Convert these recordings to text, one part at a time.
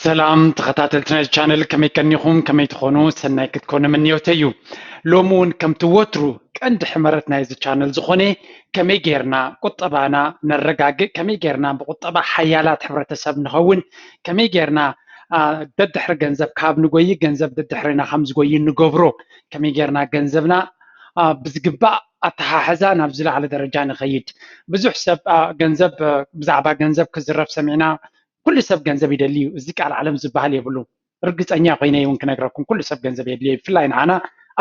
ሰላም ተኸታተልቲ ናይዚ ቻነል፣ ከመይ ቀኒኹም? ከመይ ትኾኑ? ሰናይ ክትኮኑ ምንዮተይ እዩ። ሎሚ እውን ከምቲ ወትሩ ቀንዲ ሕመረት ናይዚ ቻነል ዝኾነ ከመይ ጌርና ቁጠባና ነረጋግእ፣ ከመይ ጌርና ብቁጠባ ሓያላት ሕብረተሰብ ንኸውን፣ ከመይ ጌርና ደድሕሪ ገንዘብ ካብ ንጎይ ገንዘብ ደድሕርና ከም ዝጎይ ንገብሮ፣ ከመይ ጌርና ገንዘብና ብዝግባእ ኣተሓሕዛ ናብ ዝለዓለ ደረጃ ንኸይድ። ብዙሕ ሰብ ገንዘብ ብዛዕባ ገንዘብ ክዝረብ ሰሚዕና ኩሉ ሰብ ገንዘብ ይደሊ እዩ። እዚ ቃል ዓለም ዝበሃል የብሉ። ርግፀኛ ኮይነ እውን ክነግረኩም ኩሉ ሰብ ገንዘብ የድልዮ። ብፍላይ ንዓና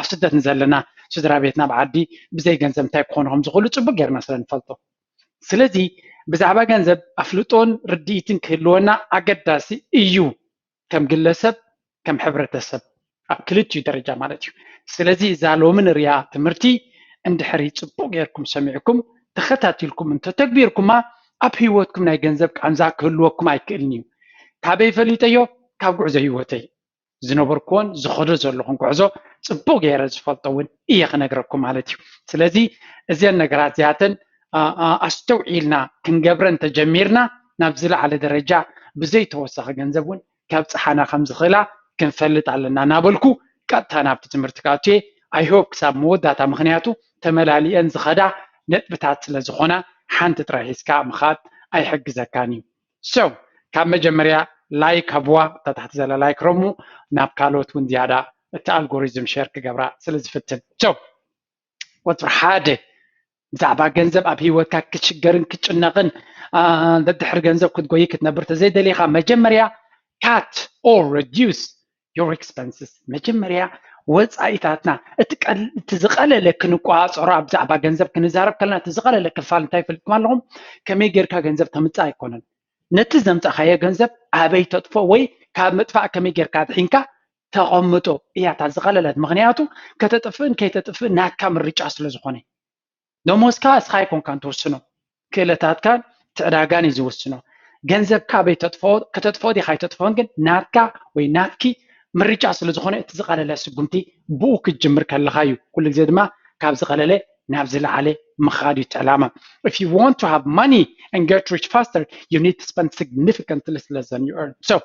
ኣብ ስደት ንዘለና ስድራ ቤትና ኣብ ዓዲ ብዘይ ገንዘብ እንታይ ክኾኑ ከም ዝኽእሉ ፅቡቅ ጌርና ስለ ንፈልጦ። ስለዚ ብዛዕባ ገንዘብ ኣፍልጦን ርድኢትን ክህልወና ኣገዳሲ እዩ። ከም ግለሰብ፣ ከም ሕብረተሰብ፣ ኣብ ክልቲኡ ደረጃ ማለት እዩ። ስለዚ እዛ ሎሚ ንሪኣ ትምህርቲ እንድሕሪ ፅቡቅ ጌርኩም ሰሚዕኩም ተኸታቲልኩም እንተተግቢርኩማ ኣብ ህይወትኩም ናይ ገንዘብ ቃንዛ ክህልወኩም ኣይክእልን እዩ። ካበይ ፈሊጠዮ? ካብ ጉዕዞ ህይወተይ ዝነበርኩዎን ዝኸዶ ዘለኹን ጉዕዞ ፅቡቅ ገይረ ዝፈልጦ እውን እየ ክነግረኩም ማለት እዩ። ስለዚ እዘን ነገራት እዚኣተን ኣስተውዒልና ክንገብረን ተጀሚርና ናብ ዝለዓለ ደረጃ ብዘይተወሳኺ ገንዘብ እውን ከብፅሓና ከም ዝኽእላ ክንፈልጥ ኣለና እናበልኩ ቀጥታ ናብቲ ትምህርቲ ክኣትየ። I hope ክሳብ መወዳእታ፣ ምኽንያቱ ተመላሊአን ዝኸዳ ነጥብታት ስለ ዝኾና ሓንቲ ጥራይ ሒዝካ ምኻድ ኣይሕግዘካን እዩ። So ካብ መጀመርያ ላይክ ሃብዋ፣ እታ ታሕቲ ዘላ ላይክ ረሙ፣ ናብ ካልኦት እውን ዝያዳ እቲ ኣልጎሪዝም ሸር ክገብራ ስለ ዝፍትን። So ቁፅሪ ሓደ፣ ብዛዕባ ገንዘብ ኣብ ህይወትካ ክትሽገርን ክትጭነቕን ደድሕሪ ገንዘብ ክትጎይ ክትነብር ተዘይደሊኻ መጀመርያ cut or reduce your expenses። መጀመርያ ወፃኢታትና እቲ ዝቐለለ ክንቋፀሮ፣ ኣብ ብዛዕባ ገንዘብ ክንዛረብ ከለና እቲ ዝቐለለ ክፋል እንታይ ይፈልጥኩም ኣለኹም? ከመይ ጌርካ ገንዘብ ተምፅእ ኣይኮነን፣ ነቲ ዘምፃእካዮ ገንዘብ ኣበይ ተጥፎ ወይ ካብ ምጥፋእ ከመይ ጌርካ ኣድሒንካ ተቐምጦ እያ እታ ዝቐለለት። ምኽንያቱ ከተጥፍእን ከይተጥፍእን ናትካ ምርጫ ስለ ዝኾነ። ደሞዝካ እስኻ ኣይኮንካን ትውስኖ፣ ክእለታትካን ትዕዳጋን እዩ ዝውስኖ። ገንዘብካ ኣበይ ተጥፎ፣ ከተጥፎ ዲኻ ኣይተጥፎን ግን ናትካ ወይ ናትኪ ምርጫ ስለ ዝኾነ እቲ ዝቐለለ ስጉምቲ ብኡ ክትጅምር ከለኻ እዩ። ኩሉ ግዜ ድማ ካብ ዝቐለለ ናብ ዝለዓለ ምኻድ እዩ እቲ ዕላማ። If you want to have money and get rich faster, you need to spend significantly less than you earn. So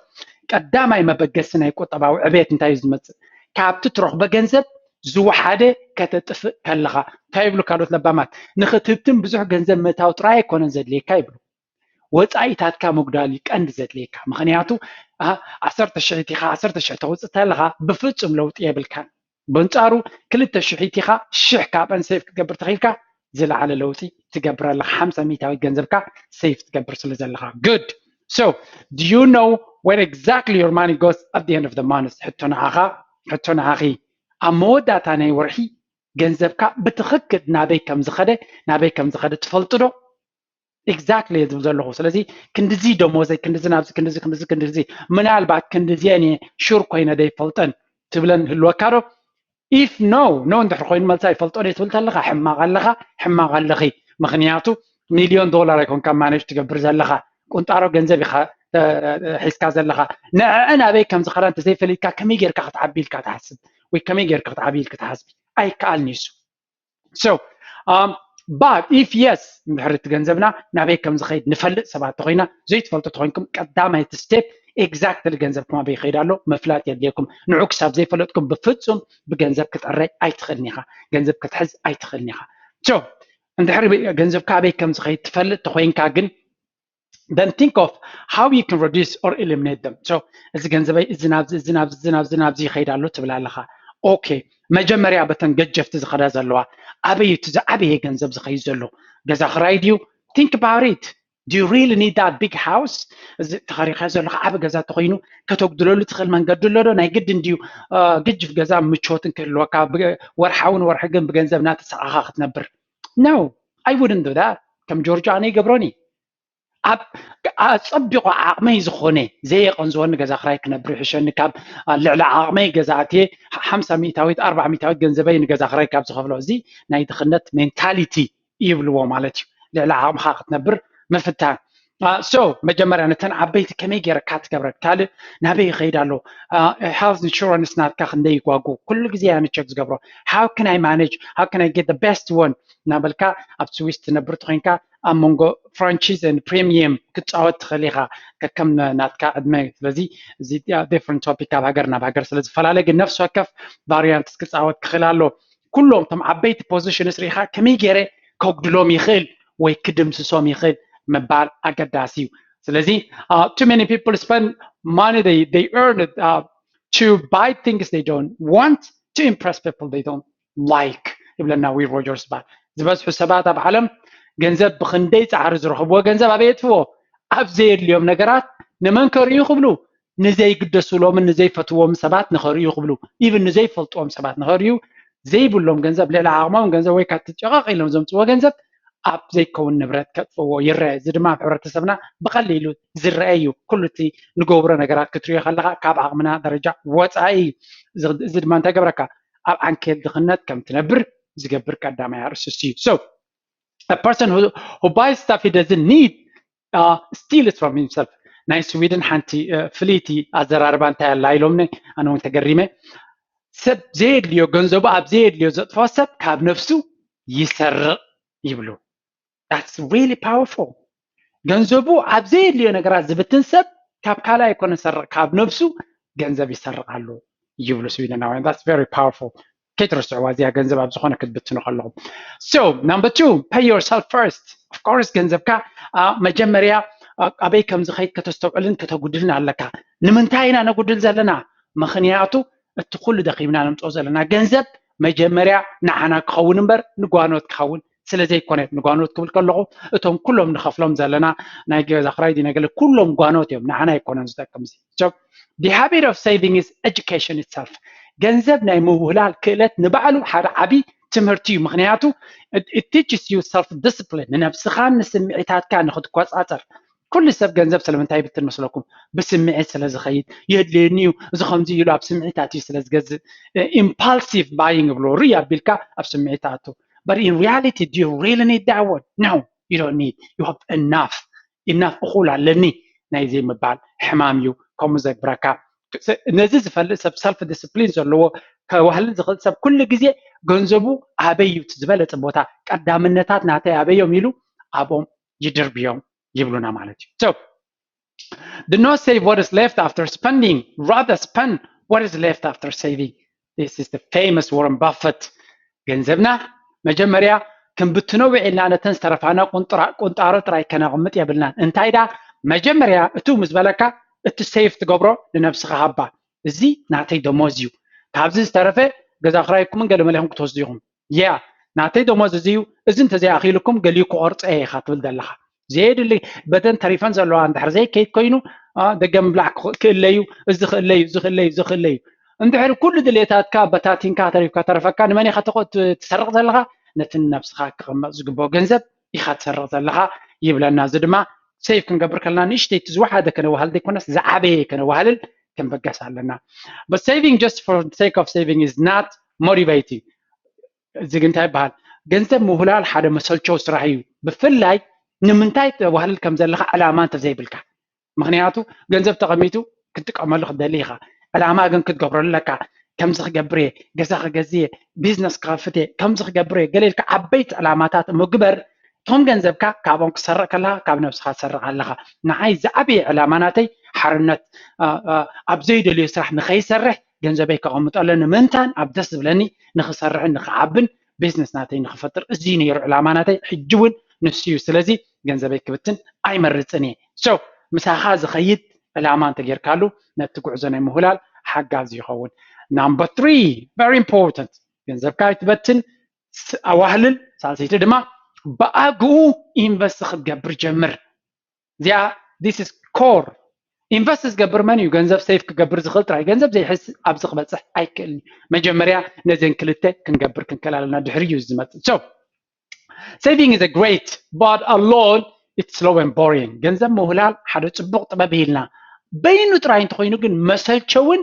ቀዳማይ መበገሲ ናይ ቁጠባዊ ዕቤት እንታይ እዩ ዝመፅእ? ካብቲ ትረኽቦ ገንዘብ ዝወሓደ ከተጥፍእ ከለኻ። እንታይ ይብሉ ካልኦት ለባማት? ንኽትህብትን ብዙሕ ገንዘብ ምእታው ጥራይ ኣይኮነን ዘድልየካ ይብሉ። ወፃኢታትካ ምጉዳል እዩ ቀንዲ ዘድልየካ። ምኽንያቱ ዓሰርተ ሽሕ ኢኻ ዓሰርተ ሽሕ ተውፅእ ተለኻ ብፍፁም ለውጢ የብልካን። በንፃሩ ክልተ ሽሕ ኢኻ ሽሕ ካብአን ሴፍ ክትገብር ተኺልካ ዝለዓለ ለውጢ ትገብር ኣለኻ። ሓምሳ ሚእታዊት ገንዘብካ ሴፍ ትገብር ስለ ዘለኻ። Good. So do you know where exactly your money goes at the end of the month? ሕቶ ንዓኻ፣ ሕቶ ንዓኺ። ኣብ መወዳእታ ናይ ወርሒ ገንዘብካ ብትኽክል ናበይ ከም ዝኸደ፣ ናበይ ከም ዝኸደ ትፈልጡ ዶ? Exactly ዝብል ዘለኹ። ስለዚ ክንድዚ ደሞዘይ፣ ክንድዚ ናብዚ፣ ክንድዚ፣ ክንድዚ፣ ክንድዚ፣ ምናልባት ክንድዚ እየ ሹር ኮይነ ደይፈልጠን ትብለን ህልወካ ዶ? If no, no እንድሕር ኮይኑ መልሳ ይፈልጦ እየ ትብል ተለኻ ሕማቕ ኣለኻ፣ ሕማቕ ኣለኺ። ምኽንያቱ ሚልዮን ዶላር ኣይኮንካ ማኔጅ ትገብር ዘለኻ፣ ቁንጣሮ ገንዘብ ኢኻ ሒዝካ ዘለኻ። ንዕዐን ኣበይ ከም ዝኸዳ እንተዘይፈሊጥካ ከመይ ጌርካ ክትዓቢ ኢልካ ትሓስብ ወይ ከመይ ጌርካ ክትዓቢ ኢልካ ትሓስቢ? ኣይከኣልን እዩ እሱ። So but if yes፣ እንድሕር እቲ ገንዘብና ናበይ ከም ዝኸይድ ንፈልጥ ሰባት ተኾይና፣ ዘይትፈልጡ ተኾይንኩም ቀዳማይቲ ስቴፕ exactly ገንዘብኩም ኣበይ ይኸይድ ኣሎ ምፍላጥ የድልየኩም። ንዑ ክሳብ ዘይፈለጥኩም ብፍጹም ብገንዘብ ክትዕረይ ኣይትኽእልን ኢኻ፣ ገንዘብ ክትሕዝ ኣይትኽእልን ኢኻ። So እንድሕር ገንዘብካ ኣበይ ከም ዝኸይድ ትፈልጥ ተኾይንካ ግን then think of how you can reduce or eliminate them። So እዚ ገንዘበይ እዚ ናብዚ፣ እዚ ናብዚ፣ እዚ ናብዚ፣ እዚ ናብዚ ይኸይድ ኣሎ ትብል ኣለኻ። ኦኬ፣ መጀመርያ በተን ገጀፍቲ ዝኸዳ ዘለዋ ኣበይ እቲ ዝዓበየ ገንዘብ ዝኸይድ ዘሎ? ገዛ ክራይ ድዩ? Think about it. Do you really need that big house? እዚ ተኸሪኻ ዘለኻ ዓቢ ገዛ ተኾይኑ ከተጉድለሉ ትኽእል መንገዲ ኣሎ ዶ? ናይ ግድን ድዩ ግጅፍ ገዛ ምቾትን ክህልወካ ወርሓውን ወርሒ ግን ብገንዘብ እናተሰቓኻ ክትነብር? No, I wouldn't do that. ከም ጆርጆ ኣነ ይገብሮን እዩ። ኣብ ኣጸቢቑ ዓቕመይ ዝኾነ ዘየቐንዝወኒ ገዛ ክራይ ክነብር ይሕሸኒ ካብ ልዕሊ ዓቕመይ ገዛ ኣትየ ሓምሳ ሚእታዊት ኣርባዓ ሚእታዊት ገንዘበይ ንገዛ ክራይ ካብ ዝኸፍሎ። እዚ ናይ ድኽነት ሜንታሊቲ ይብልዎ ማለት እዩ። ልዕሊ ዓቕምኻ ክትነብር ምፍታን። so መጀመርያ ነተን ዓበይቲ ከመይ ገይረ cut ትገብረን? ካልእ ናበይ ይኸይድ ኣሎ? Health insurance ናትካ ክንደይ ይጓጉ? ኩሉ ግዜ እየ ቸክ ዝገብሮ። How can I manage? How can I get the best one? እናበልካ ኣብ ስዊስ ትነብር ተኮይንካ ኣብ መንጎ franchise and premium ክትፃወት ትኽእል ኢኻ፣ ከከም ናትካ ዕድመ። ስለዚ እዚ different topic፣ ካብ ሃገር ናብ ሃገር ስለ ዝፈላለ፣ ግን ነፍሲ ወከፍ variant ክፃወት ክኽእል ኣሎ። ኩሎም እቶም ዓበይቲ positions ርኢኻ ከመይ ገይረ ከጉድሎም ይኽእል ወይ ክድምስሶም ይኽእል ምባል ኣገዳሲ እዩ። ስለዚ too many people spend money they they earn to buy things they don't want, to impress people they don't like ይብለና ዊል ሮጀርስ ይበሃል። ዝበዝሑ ሰባት ኣብ ዓለም ገንዘብ ብኽንደይ ፃዕሪ ዝረኽብዎ ገንዘብ ኣበይ የጥፍዎ? ኣብ ዘየድልዮም ነገራት። ንመን ከርእዩ ክብሉ? ንዘይግደሱሎምን ንዘይፈትዎም ሰባት ንኸርእዩ ክብሉ፣ even ንዘይፈልጥዎም ሰባት ንኸርእዩ ዘይብሎም ገንዘብ፣ ልዕሊ ዓቕሞም ገንዘብ ወይ ካብቲ ጨቐቕ ኢሎም ዘምፅዎ ገንዘብ ኣብ ዘይከውን ንብረት ከጥፍዎ ይረአ። እዚ ድማ ኣብ ሕብረተሰብና ብቐሊሉ ዝረአ እዩ። ኩሉ እቲ ንገብሮ ነገራት ክትሪኦ ከለኻ ካብ ዓቕምና ደረጃ ወፃኢ እዩ። እዚ ድማ እንታይ ገብረካ? ኣብ ዓንኬል ድኽነት ከም ትነብር ዝገብር ቀዳማይ ኣርእስቲ እዩ። So a person who, who buys stuff he doesn't need steals from himself። ናይ ስዊድን ሓንቲ ፍልይቲ ኣዘራርባ እንታይ ኣላ ኢሎምኒ፣ ኣነ እውን ተገሪመ። ሰብ ዘየድልዮ፣ ገንዘቡ ኣብ ዘየድልዮ ዘጥፍኦ ሰብ ካብ ነፍሱ ይሰርቕ ይብሉ። That's really powerful። ገንዘቡ ኣብ ዘየድልዮ ነገራት ዝብትን ሰብ ካብ ካልእ ኣይኮነ ሰርቕ፣ ካብ ነፍሱ ገንዘብ ይሰርቕ ኣሎ ይብሉ ስዊደናውያን። That's very powerful። ከይትርስዕዋ እዚኣ ገንዘብ ኣብ ዝኾነ ክትብትኑ ከለኹም። So number two, pay yourself first. Of course ገንዘብካ መጀመርያ ኣበይ ከም ዝኸይድ ከተስተውዕልን ከተጉድልን ኣለካ። ንምንታይ ኢና ነጉድል ዘለና? ምኽንያቱ እቲ ኩሉ ደኺምና ነምፅኦ ዘለና ገንዘብ መጀመርያ ንዓና ክኸውን እምበር ንጓኖት ክኸውን ስለ ዘይኮነ፣ ንጓኖት ክብል ከለኹ እቶም ኩሎም ንኸፍሎም ዘለና ናይ ገዛ ክራይ ድዩ፣ ናይ ገለ፣ ኩሎም ጓኖት እዮም፣ ንዓና ኣይኮነን ዝጠቅም። እዚ So the habit of saving is education itself። ገንዘብ ናይ ምውህላል ክእለት ንባዕሉ ሓደ ዓቢ ትምህርቲ እዩ። ምኽንያቱ it teaches you self discipline፣ ንነብስኻን ንስምዒታትካ ንክትቆጻጸር። ኩሉ ሰብ ገንዘብ ስለምንታይ ይብትን መስለኩም? ብስምዒት ስለ ዝኸይድ፣ የድልየኒ እዩ፣ እዚ ከምዚ ኢሉ ኣብ ስምዒት ኣትዩ ስለ ዝገዝእ፣ impulsive buying ይብልዎ። ርይ ኣቢልካ ኣብ ስምዒት ኣቱ። But in reality, do you really need that one? No, you don't need. You have enough. Enough እኹል ኣለኒ ናይ ዘይምባል ሕማም እዩ ከምኡ ዘግብረካ። ነዚ ዝፈልጥ ሰብ፣ ሰልፍ ዲስፕሊን ዘለዎ፣ ከዋህልል ዝኽእል ሰብ ኩሉ ግዜ ገንዘቡ ኣበይ እዩ እቲ ዝበለጸ ቦታ፣ ቀዳምነታት ናተይ ኣበይ እዮም ኢሉ ኣብኦም ይድርብዮም ይብሉና ማለት እዩ። So do not save what is left after spending, rather spend what is left after saving. This is the famous Warren Buffett. ገንዘብና መጀመርያ ክንብትኖ ውዒልና ነተን ዝተረፋና ቁንጥራ-፣ ቁንጣሮ ጥራይ ከነቕምጥ የብልናን። እንታይ ዳ መጀመርያ እቱ ምስ በለካ እቲ ሴፍ ትገብሮ ንነብስኻ ሃባ። እዚ ናተይ ደሞዝ እዩ፣ ካብዚ ዝተረፈ ገዛ ክራይኩምን ገለ መለኹም ክትወስዱ ኢኹም። ያ ናተይ ደሞዝ እዚ እዩ፣ እዚ እንተዘይኣኺልኩም ገሊኡ ክቆርፀ እየ ኢኻ ትብል ዘለኻ። ዘየድሊ በተን ተሪፈን ዘለዋ እንድሕር ዘይከይድ ኮይኑ፣ አ፣ ደገ ምብላዕ ክኽ-፣ ክእለ እዩ፣ እዚ ክእለ እዩ፣ እዚ ክእለ እዩ፣ እዚ ክእለ እዩ። እንድሕር ኩሉ ድሌታትካ በታቲንካ ተሪፍካ ተረፈካ፣ ንመን ኢኻ ተቆ-፣ ት-፣ ትሰርቕ ዘለኻ? ነቲ ንነብስኻ ክቕመጥ ዝግብኦ ገንዘብ ኢኻ ትሰርቕ ዘለኻ ይብለና። እዚ ድማ ሴቭ ክንገብር ከለና ንእሽተይ እቲ ዝወሓደ ከነዋህል ዘይኮነስ ዝዓበየ ከነዋህልል ክንበገስ ኣለና። But saving just for the sake of saving is not motivating። እዚ ግን እንታይ ይበሃል? ገንዘብ ምውህላል ሓደ መሰልቸው ስራሕ እዩ። ብፍላይ ንምንታይ ተዋህልል ከም ዘለኻ ዕላማ እንተዘይብልካ። ምኽንያቱ ገንዘብ ተቐሚጡ ክትጥቀመሉ ክትደሊ ኢኻ። ዕላማ ግን ክትገብረሉ ኣለካ። ከምዚ ክገብር እየ፣ ገዛ ክገዝእ እየ፣ ቢዝነስ ክኸፍት እየ፣ ከምዚ ክገብር እየ፣ ገለ ኢልካ ዓበይቲ ዕላማታት እሞ ግበር። እቶም ገንዘብካ ካብኦም ክሰርቕ ከለኻ ካብ ነብስኻ ትሰርቕ ኣለኻ። ንዓይ ዝዓበየ ዕላማ ናተይ ሓርነት፣ አ፣ አ፣ ኣብ ዘይደልዮ ስራሕ ንኸይሰርሕ ገንዘበይ ከቐምጦ ኣለኒ። ምእንታን ኣብ ደስ ዝብለኒ ንኽሰርሕን ንኽዓብን ቢዝነስ ናተይ ንኽፈጥር እዚ ነይሩ ዕላማ ናተይ። ሕጂ እውን ንሱ እዩ። ስለዚ ገንዘበይ ክብትን ኣይመርፅን እየ። So ምሳኻ ዝኸይድ ዕላማ እንተጌርካሉ ነቲ ጉዕዞ ናይ ምውህላል ሓጋዚ ይኸውን። Number three, very important፣ ገንዘብካ ኣይትበትን፣ ስ-፣ ኣዋህልል። ሳልሰይቲ ድማ ብኣግኡ ኢንቨስት ክትገብር ጀምር። እዚኣ this is core። ኢንቨስት ዝገብር መን እዩ? ገንዘብ ሴፍ ክገብር ዝኽእል ጥራይ። ገንዘብ ዘይሕዝ ኣብዚ ክበፅሕ ኣይክእልን እዩ። መጀመርያ ነዘን ክልተ ክንገብር ክንክእል ኣለና፣ ድሕሪ እዩ ዝመፅእ። So saving is a great, but alone it's slow and boring። ገንዘብ ምውህላል ሓደ ፅቡቕ ጥበብ ኢልና በይኑ ጥራይ እንተኾይኑ ግን መሰልቸውን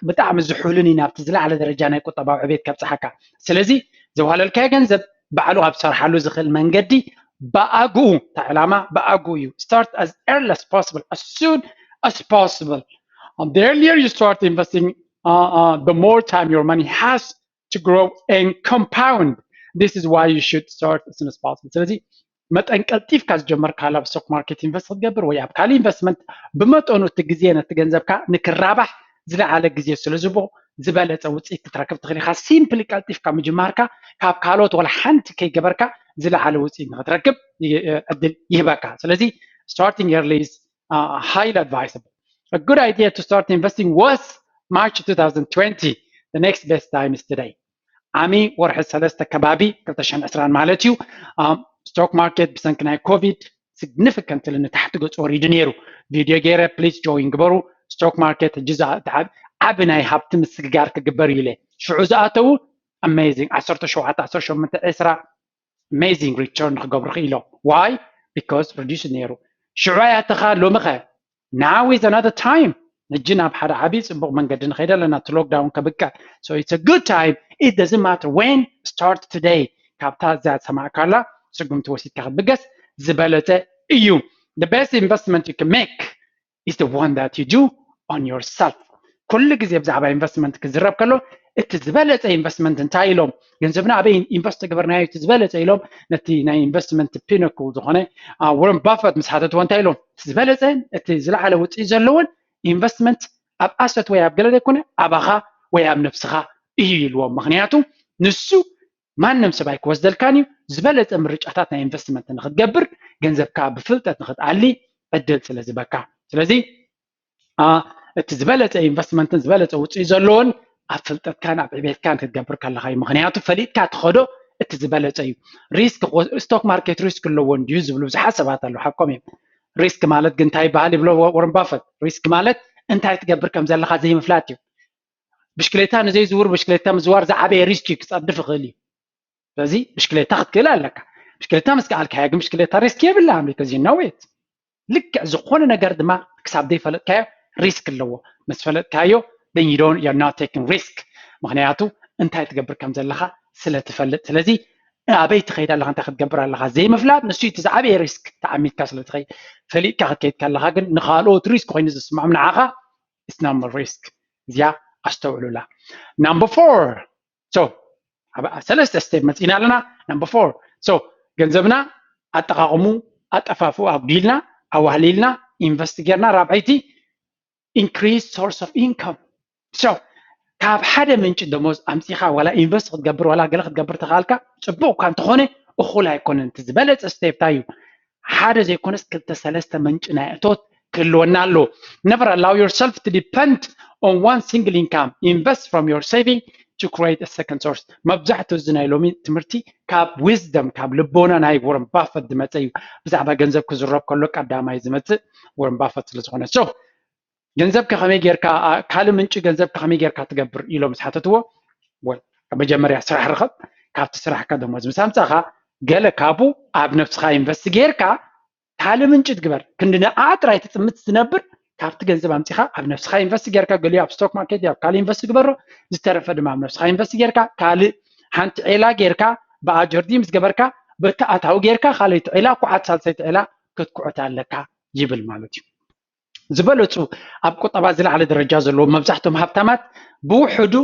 ብጣዕሚ ዝሑልን እዩ ናብቲ ዝለዓለ ደረጃ ናይ ቁጠባዊ ዕቤት ከብፅሓካ። ስለዚ ዘዋህለልካዮ ገንዘብ ባዕሉ ኣብ ዝሰርሓሉ ዝኽእል መንገዲ ብኣግኡ፣ እቲ ዕላማ ብኣግኡ እዩ። Start as early as possible, as soon as possible. Um, the earlier you start investing, uh, uh, the more time your money has to grow and compound. This is why you should start as soon as possible. ስለዚ መጠን ቀልጢፍካ ዝጀመርካላ ኣብ stock market invest ክትገብር ወይ ኣብ ካልእ investment፣ ብመጠኑ እቲ ግዜ ነቲ ገንዘብካ ንክራባሕ ዝለዓለ ግዜ ስለ ዝህቦ፣ ዝበለፀ ውፅኢት ክትረክብ ትኽእል ኢኻ። Simply ቀልጢፍካ ምጅማርካ ካብ ካልኦት ዋላ ሓንቲ ከይገበርካ ዝለዓለ ውፅኢት ንክትረክብ ይ- ዕድል ይህበካ። ስለዚ starting early is uh, highly advisable. A good idea to start investing was March two thousand twenty. The next best time is today. ዓሚ ወርሒ ሰለስተ ከባቢ ክልተ ሽሕን ዕስራን ማለት እዩ። Stock market ብሰንኪ ናይ ኮቪድ significantly ንታሕቲ ገፁ ወሪዱ ነይሩ። ቪድዮ ገይረ፣ please join ግበሩ። Stock market ሕጂ ዓቢ ናይ ሃብቲ ምስግጋር ክግበር እዩ ኢለ ሽዑ ዝኣተዉ amazing ዓሰርተ ሸውዓተ ዓሰርተ ሸሞንተ ዕስራ amazing return ክገብሩ ክኢሎም። Why? Because reduce ነይሩ። ሽዑ ኣያተኻ ሎሚ ኸ? Now is another time. ሕጂ ናብ ሓደ ዓብዪ ፅቡቕ መንገዲ ንኸይድ ኣለና፣ እቲ lockdown ከብቅዕ። So it's a good time. It doesn't matter when, start today. ካብታ እዛ ዝሰማዕካላ ስጉምቲ ወሲድካ ክትብገስ ዝበለፀ እዩ። The best investment you can make is the one that you do on yourself. ኩሉ ግዜ ብዛዕባ investment ክዝረብ ከሎ እቲ ዝበለፀ investment እንታይ ኢሎም፣ ገንዘብና ኣበይ invest ተገበርናዮ እቲ ዝበለፀ ኢሎም ነቲ ናይ investment pinnacle ዝኾነ Warren Buffett ምስ ሓተትዎ እንታይ ኢሎም፣ እቲ ዝበለፀ እቲ ዝለዓለ ውፅኢት ዘለዎን investment ኣብ asset ወይ ኣብ ገለ ዘይኮነ ኣባኻ ወይ ኣብ ነብስኻ እዩ ኢልዎም። ምክንያቱ ንሱ ማንም ሰብ ኣይክወስደልካን እዩ። ዝበለፀ ምርጫታት ናይ investment ንክትገብር ገንዘብካ ብፍልጠት ንክትኣሊ ዕድል ስለ ዝበካ። ስለዚ እቲ ዝበለፀ investment ን ዝበለፀ ውፅኢት ዘለዎን ኣብ ፍልጠትካን ኣብ ዕቤትካን ክትገብር ከለካ እዩ። ምክንያቱ ፈሊጥካ ትኸዶ እቲ ዝበለፀ እዩ። Risk፣ stock market risk ኣለዎ እንድዩ ዝብሉ ብዙሓት ሰባት ኣለዉ። ሓቆም እዮም። Risk ማለት ግን እንታይ ይበሃል ይብሎ Warren Buffett? Risk ማለት እንታይ ትገብር ከም ዘለካ ዘይምፍላጥ እዩ። ብሽክሌታ ንዘይዝውር ብሽክሌታ ምዝዋር ዝዓበየ risk እዩ፣ ክፀድፍ ይኽእል እዩ። ስለዚ ብሽክሌታ ክትክእል ኣለካ። ብሽክሌታ ምስ ከኣልካያ ግን ብሽክሌታ risk የብላን፣ because you know it። ልክዕ ዝኾነ ነገር ድማ ክሳብ ዘይፈለጥካዮ risk ኣለዎ። ምስ ፈለጥካዮ then you don't, you're not taking risk። ምክንያቱ እንታይ ትገብር ከም ዘለካ ስለ ትፈልጥ። ስለዚ ኣበይ ትኸይድ ኣለካ፣ እንታይ ክትገብር ኣለካ ዘይምፍላጥ ንሱ እቲ ዝዓበየ risk ተዓሚትካ ስለ ትኸይድ። ፈሊጥካ ክትከይድ ከለካ ግን ንካልኦት risk ኮይኑ ዝስምዖም ንዓኻ it's not more risk። እዚኣ ኣስተውዕሉላ። Number four። So ሰለስተ step መፂና ኣለና። Number four። So ገንዘብና ኣጠቃቅሙ ኣጠፋፍኡ ኣጉዲልና ኣዋህሊልና invest ጌርና፣ ራብዐይቲ increase source of income። So ካብ ሓደ ምንጪ ደሞዝ ኣምፂኻ ዋላ invest ክትገብር ዋላ ገለ ክትገብር ተኻልካ ፅቡቅ እኳ እንተኾነ እኹል ኣይኮነን። እቲ ዝበለፀ step እንታይ እዩ? ሓደ ዘይኮነስ ክልተ ሰለስተ ምንጪ ናይ እቶት ክህልወና ኣለዎ። Never allow yourself to depend on one single income. Invest from your saving to create a second source. መብዛሕትኡ እዚ ናይ ሎሚ ትምህርቲ ካብ wisdom፣ ካብ ልቦና ናይ Warren Buffett ዝመፀ እዩ። ብዛዕባ ገንዘብ ክዝረብ ከሎ ቀዳማይ ዝመፅእ Warren Buffett ስለ ዝኾነ። So ገንዘብ ከመይ ጌርካ ካልእ ምንጪ ገንዘብ ከመይ ጌርካ ትገብር ኢሎም ምስ ሓተትዎ፣ well መጀመርያ ስራሕ ርኸብ፣ ካብቲ ስራሕካ ደሞዝ ምስ ኣምፃእካ ገለ ካብኡ ኣብ ነብስኻ invest ጌርካ ካልእ ምንጪ ትግበር። ክንዲ ንዓ ጥራይ ትጥምት ዝነብር ካብቲ ገንዘብ ኣምፂኻ ኣብ ነብስኻ invest ጌርካ፣ ገሊኡ ኣብ stock market ኣብ ካልእ invest ግበሮ፣ ዝተረፈ ድማ ኣብ ነብስኻ invest ጌርካ ካልእ ሓንቲ ዒላ ጌርካ ብኣጀርዲ ምስ ገበርካ በቲ ኣታዊ ጌርካ ካልኣይቲ ዒላ ኩዓት ሳልሰይቲ ዒላ ክትኩዕት ኣለካ ይብል ማለት እዩ። ዝበለፁ ኣብ ቁጠባ ዝለዓለ ደረጃ ዘለዎም መብዛሕትኦም ሃብታማት ብውሕዱ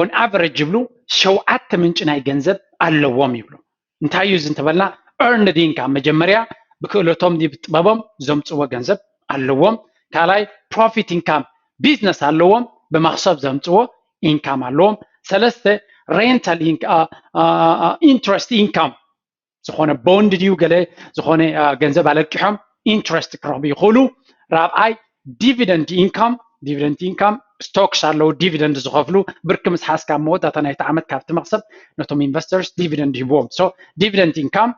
on average ይብሉ ሸውዓተ ምንጪ ናይ ገንዘብ ኣለዎም ይብሉ። እንታይ እዩ እዚ እንተበልና earned income፣ መጀመርያ ብክእለቶም ድዩ ብጥበቦም ዘምፅዎ ገንዘብ ኣለዎም። ካልኣይ profit income፣ business ኣለዎም ብመክሰብ ዘምፅዎ income ኣለዎም። ሰለስተ rental interest income፣ ዝኾነ bond ድዩ ገለ ዝኾነ ገንዘብ ኣለቂሖም interest ክረኽቡ ይኽእሉ። ራብዓይ dividend income፣ dividend income stocks ኣለዉ dividend ዝኸፍሉ፣ ብርኪ ምስ ሓዝካ ኣብ መወዳእታ ናይቲ ዓመት ካብቲ መኽሰብ ነቶም investors dividend ይህብዎም። So dividend income፣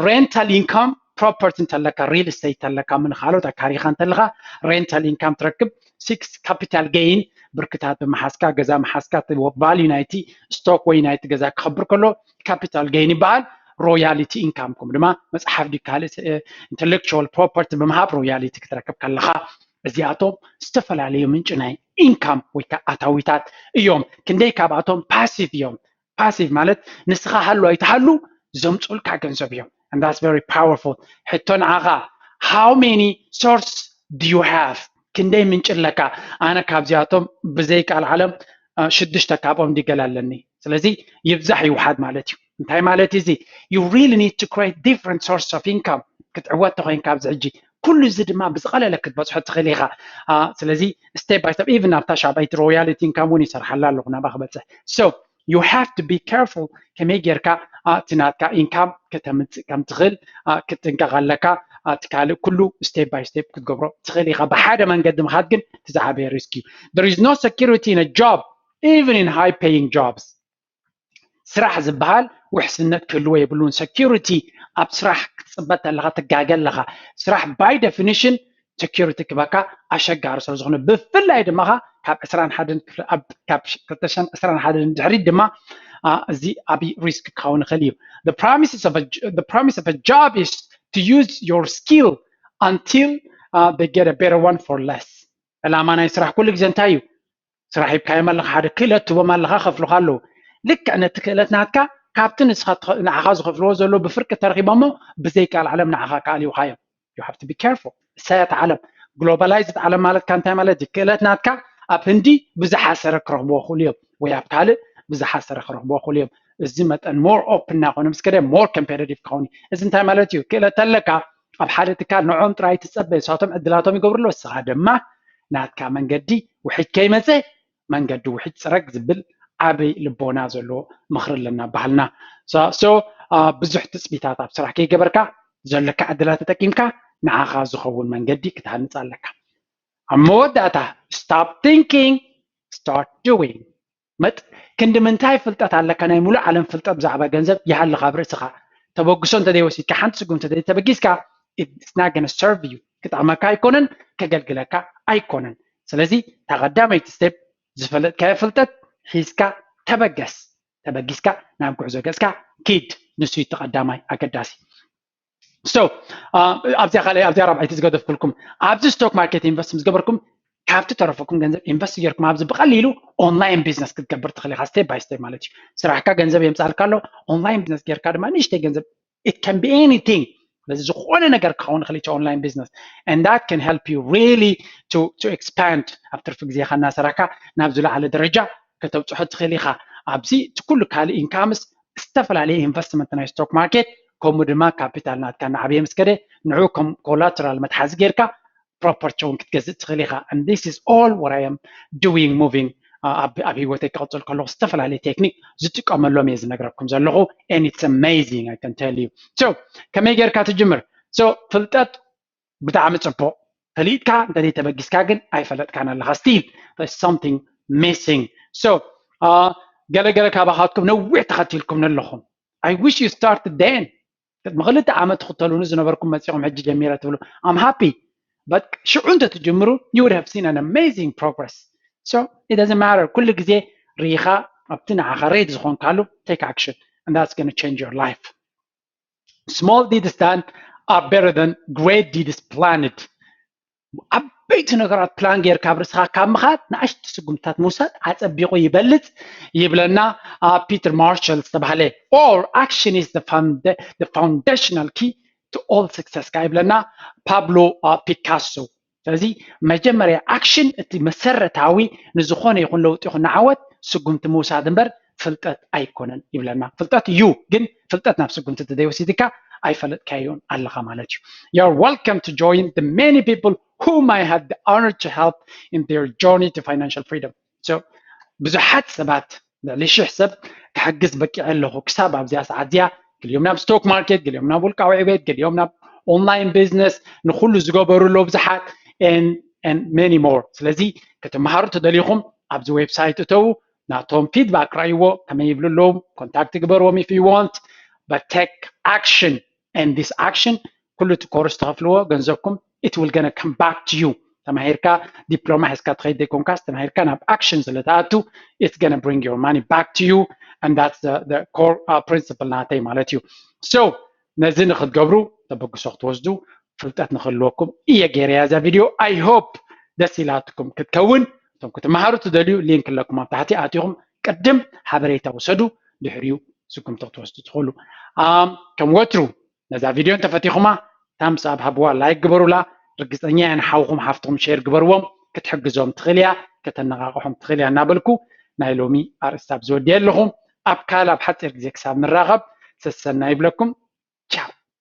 rental income፣ property እንተለካ፣ real estate እንተለካ፣ ምን ካልኦት ኣካሪኻ እንተለካ rental income ትረክብ። Six capital gain፣ ብርክታት ብምሓዝካ፣ ገዛ ምሓዝካ፣ value ናይቲ stock ወይ ናይቲ ገዛ ክኸብር ከሎ capital gain ይበሃል። Royalty income ከም ድማ መፅሓፍ ድዩ ካልእ intellectual property ብምሃብ royalty ክትረክብ ከለካ፣ እዚኣቶም ዝተፈላለዩ ምንጪ ናይ income ወይ ከዓ ኣታዊታት እዮም። ክንደይ ካብኣቶም passive እዮም። Passive ማለት ንስኻ ሃሉ ኣይትሃሉ ዘምፁልካ ገንዘብ እዮም። and that's very powerful. ሕቶ ንዓኻ፣ how many source do you have? ክንደይ ምንጭ ኣለካ? ኣነ ካብዚኣቶም ብዘይ ቃል ዓለም ሽዱሽተ ካብኦም ድገል ኣለኒ። ስለዚ ይብዛሕ ይውሓድ ማለት እዩ። እንታይ ማለት እዚ? You really need to create different source of income ክትዕወት ተኮይንካ ኣብዚ ሕጂ። ኩሉ እዚ ድማ ብዝቐለለ ክትበፅሖ ትኽእል ኢኻ። ስለዚ step by step, even ኣብታ ሻባይቲ royalty income እውን ይሰርሓላ ኣለኹ ናባ ክበፅሕ። So you have to be careful ከመይ ጌርካ እቲ ናትካ income ከተምፅእ ከም ትኽእል ክትጥንቀቕ ኣለካ። እቲ ካልእ ኩሉ step by step ክትገብሮ ትኽእል ኢኻ። ብሓደ መንገዲ ምኻድ ግን እቲ ዝዓበየ risk እዩ። There is no security in a job, even in high paying jobs. ስራሕ ዝበሃል ውሕስነት ክህልዎ የብሉን። Security ኣብ ስራሕ ክትፅበ ኣለኻ፣ ትጋገ ኣለኻ። ስራሕ by definition security ክበካ ኣሸጋሪ ስለ ዝኾነ፣ ብፍላይ ድማ ካብ ዕስራን ሓደን ክፍለ ኣብ ካብ ዕስራን ሓደን ድሕሪት ድማ እዚ ዓብዪ risk ክኸውን ይኽእል እዩ። The promises of a, the promise of a job is to use your skill until uh, they get a better one for less. ዕላማ ናይ ስራሕ ኩሉ ግዜ እንታይ እዩ? ስራሕ ሂብካዮም ኣለኻ፣ ሓደ ክእለት ትቦም ኣለኻ፣ ከፍሉኻ ኣለዉ። ልክዕ ነቲ ክእለት ናትካ ካብቲ ንስኻ ንዓኻ ዝኸፍልዎ ዘለዉ ብፍርቂ ተረኺቦሞ ብዘይ ቃል ዓለም ንዓኻ ክኣልዩኻዮም። You have to be careful። እሳያት ዓለም፣ globalized ዓለም ማለትካ እንታይ ማለት እዩ? ክእለት ናትካ ኣብ ህንዲ ብዝሓሰረ ክረኽብዎ ክእሉ እዮም፣ ወይ ኣብ ካልእ ብዝሓሰረ ክረኽብዎ ክእሉ እዮም። እዚ መጠን more open እናኾነ ምስ ከደ more competitive ክኸውን እዩ። እዚ እንታይ ማለት እዩ? ክእለት ኣለካ ኣብ ሓደ ትካል ንዖም ጥራይ ትጸበ፣ ንሳቶም ዕድላቶም ይገብሩ ኣለዉ፣ ንስኻ ድማ ናትካ መንገዲ ውሕጅ ከይመጸ መንገዲ ውሕጅ ፅረግ ዝብል ዓብይ ልቦና ዘለዎ ምኽሪ ኣለና ባህልና። So ብዙሕ ትፅቢታት ኣብ ስራሕ ከይገበርካ ዘለካ ዕድላት ተጠቂምካ ንዓኻ ዝኸውን መንገዲ ክትሃንፅ ኣለካ። ኣብ መወዳእታ stop thinking, start doing። መጥ ክንዲ ምንታይ ፍልጠት ኣለካ? ናይ ሙሉእ ዓለም ፍልጠት ብዛዕባ ገንዘብ ይሃልኻ ኣብ ርእስኻ። ተበግሶ እንተዘይወሲድካ፣ ሓንቲ ስጉም እንተዘይተበጊስካ it's not gonna serve you። ክጠቕመካ ኣይኮነን፣ ከገልግለካ ኣይኮነን። ስለዚ እታ ቀዳመይቲ step ዝፈለጥካዮ ፍልጠት ሒዝካ ተበገስ። ተበጊስካ ናብ ጉዕዞ ገጽካ ኪድ። ንሱ እዩ እቲ ቀዳማይ ኣገዳሲ። So ኣብዚኣ ካልኣይ ኣብዚኣ ራብዓይቲ ዝገደፍኩልኩም፣ ኣብዚ stock market invest ምስ ገበርኩም ካብቲ ተረፈኩም ገንዘብ invest ጌርኩም ኣብዚ ብቐሊሉ online business ክትገብር ትኽእል ኢኻ። Step by step ማለት እዩ። ስራሕካ ገንዘብ የምጻልካ ኣሎ፣ online business ጌርካ ድማ ንእሽተይ ገንዘብ it can be anything። ስለዚ ዝኾነ ነገር ክኸውን ይኽእል እቲ online business and that can help you really to to expand። ኣብ ትርፊ ግዜኻ እናሰራሕካ ናብ ዝለዓለ ደረጃ ከተብፅሖ ትኽእል ኢኻ። ኣብዚ እቲ ኩሉ ካልእ incomes ዝተፈላለየ investment ናይ stock market ከምኡ ድማ capital ናትካ እናዓበየ ምስ ከደ ንዑ ከም collateral መትሓዚ ጌርካ property እውን ክትገዝእ ትኽእል ኢኻ። And this is all what I am doing, moving ኣብ ኣብ ህይወተይ ክቕፅል ከለኹ ዝተፈላለየ ቴክኒክ ዝጥቀመሎም እየ ዝነግረኩም ዘለኹ and it's amazing, I can tell you። So ከመይ ጌርካ ትጅምር? So ፍልጠት ብጣዕሚ ፅቡቕ። ፈሊጥካ እንተዘይ ተበጊስካ ግን ኣይፈለጥካን ኣለኻ። Still there's something missing። So ገለገለ ካባኻትኩም ነዊሕ ተኸቲልኩም ኣለኹም። I wish you started then። ቅድሚ ክልተ ዓመት ትኽተሉኒ ዝነበርኩም መፂኹም ሕጂ ጀሚረ ትብሉ I'm happy። But ሽዑ እንተትጅምሩ you would have seen an amazing progress። So it doesn't matter። ኩሉ ግዜ ርኢኻ ኣብቲ ንዓኻ ሬድ ዝኾንካሉ take action and that's gonna change your life። Small deeds done are better than great deeds planned። ዓበይቲ ነገራት ፕላን ጌርካ ኣብ ርእስኻ ካብ ምኻድ ንኣሽቱ ስጉምትታት ምውሳድ ኣጸቢቑ ይበልጽ ይብለና ፒተር ማርሻል ዝተባህለ። Or action is the foundational key to all success ከኣ ይብለና ፓብሎ ፒካሶ። ስለዚ መጀመርያ ኣክሽን እቲ መሰረታዊ ንዝኾነ ይኹን ለውጢ ይኹን ንዓወት ስጉምቲ ምውሳድ እምበር ፍልጠት ኣይኮነን ይብለና። ፍልጠት እዩ ግን ፍልጠት ናብ ስጉምቲ ተዘይወሲድካ ኣይፈለጥካዮን ኣለኻ ማለት እዩ። You're welcome to join the many people whom I had the honor to help in their journey to financial freedom። So ብዙሓት ሰባት ልዕሊ ሽሕ ሰብ ክሕግዝ በቂዐ ኣለኹ ክሳብ ኣብዚኣ ሰዓት እዚኣ። ገሊኦም ናብ ስቶክ ማርኬት፣ ገሊኦም ናብ ውልቃዊ ዕቤት፣ ገሊኦም ናብ ኦንላይን ቢዝነስ፣ ንኩሉ ዝገበሩ ኣለዉ ብዙሓት and many more። ስለዚ ክትመሃሩ ተደሊኹም ኣብዚ ዌብሳይት እተዉ፣ ናቶም ፊድባክ ረኣይዎ፣ ከመይ ይብሉ ኣለዉ፣ ኮንታክት ግበርዎም if you want, but take action and this action ኩሉ እቲ ኮርስ ትኸፍልዎ ገንዘብኩም it will gonna come back to you። ተማሂርካ ዲፕሎማ ሒዝካ ትኸይድ ዘይኮንካስ ተማሂርካ ናብ ኣክሽን ስለ ትኣቱ it's gonna bring your money back to you and that's the, the core uh, principle ናተይ ማለት እዩ። So ነዚ ንክትገብሩ ተበግሶ ክትወስዱ ፍልጠት ንክህልወኩም እየ ገይረያ እዛ ቪድዮ። I hope ደስ ኢላትኩም ክትከውን። እቶም ክትመሃሩ ትደልዩ ሊንክ ኣለኩም ኣብ ታሕቲ ኣቲኹም ቅድም ሓበሬታ ውሰዱ፣ ድሕሪኡ ስጉምቲ ክትወስዱ ትኽእሉ። ከም ወትሩ ነዛ ቪድዮ እንተፈቲኹማ thumbs up ሃብዋ፣ like ግበሩላ። ርግፀኛ እየ ንሓውኹም ሓፍትኹም share ግበርዎም፣ ክትሕግዞም ትኽእል እያ፣ ከተነቓቕሖም ትኽእል እያ እናበልኩ ናይ ሎሚ ኣርእስቲ ኣብዚ ወዲኤ ኣለኹ። ኣብ ካልእ ኣብ ሓፂር ግዜ ክሳብ ንራኸብ ሰሰና ይብለኩም።